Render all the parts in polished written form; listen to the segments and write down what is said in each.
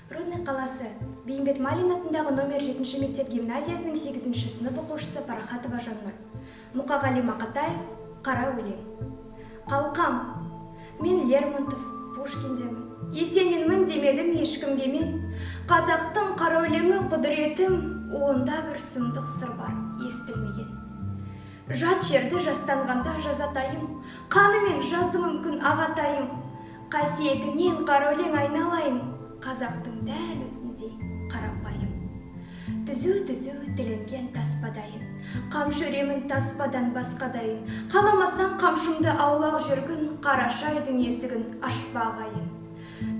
Рудный қаласы, Бейімбет Майлин атындағы номер 7 мектеп гимназиясының 8 сынып оқушысы Парахатова Жаннұр. Мұқағали Мақатаев, «Қара өлең». Қалқам, мен Лермонтов, Пушкиндемін. Есенинмін демедім ешкімге мен. Қазақтың қара өлеңі құдіретім, онда бір сұмдық сыр бар естілмеген. Жат жерді жастанғанда жазатайым, қанымен жазды мүмкін ағатайым. Қасиетіңнен қара өлең айналайын, қазақтың дәл өзіндей қарапайым. Түзу-түзу тілінген таспадайын, қамшы үремін таспадан басқадайын. Қаламасаң қамшымды аулақ жүргін, қарашайдың есігін ашпа ағайын.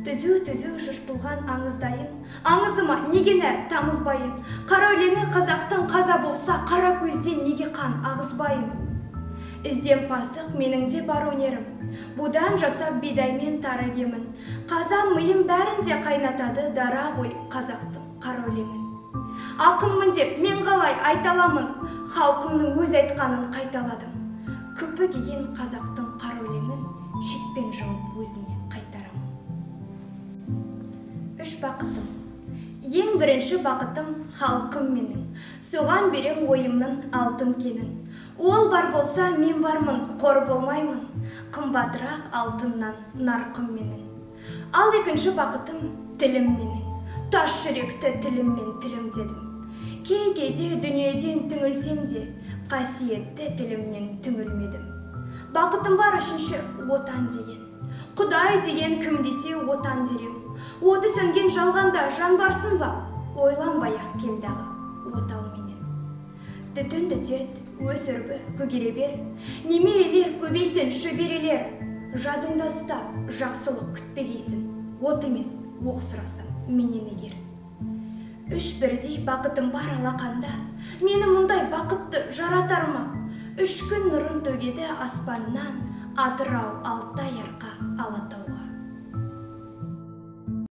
Түзу-түзу жыртылған аңыздайын, аңызыма неге нәр тамызбайын. Қара өлеңі қазақтың қаза болса, қара көзден неге қан ағызбайын. Ізденпаздық менің де бар өнерім, будан жасап бидаймен тары кемін. Қазан миым бәрін де қайнатады, дара ғой қазақтың қара өлеңін. Ақынмын деп мен қалай айта аламын, халқымның өз айтқанын қайталадым. Күпі киген қазақтың қара өлеңін шекпен жауып өзіңе қайтарамын. Үш бақытым. Ең бірінші бақытым халқым менің. Соған берем ойымның алтын кенін. Ол бар болса мен бармын, қор болмаймын. Қымбатырақ алтыннан нарқым менің. Ал екінші бақытым тілім менің. Тас жүректі тіліммен тілімдедім. Кей-кейде дүниеден түңілсем де, қасиетті тілімнен түңілмедім. Бақытым бар үшінші отан деген. Құдай деген кім десе отан дерем. Оты сөнген жалғанда жан барсын ба? Ойланбай-ақ кел дағы отал менен. Түтін түтет, өс үрпі, көгере бер. Немерелер көбейсін, шөберелер. Жадыңда ұста, жақсылық күтпегейсін. От емес, оқ сұрасаң менен егер. Үш бірдей бақытым бар алақанда. Мені мұндай бақытты жаратар ма? Үш күн нұрын төгеді аспанынан, Атырау, Алтай, Арқа, Алатау.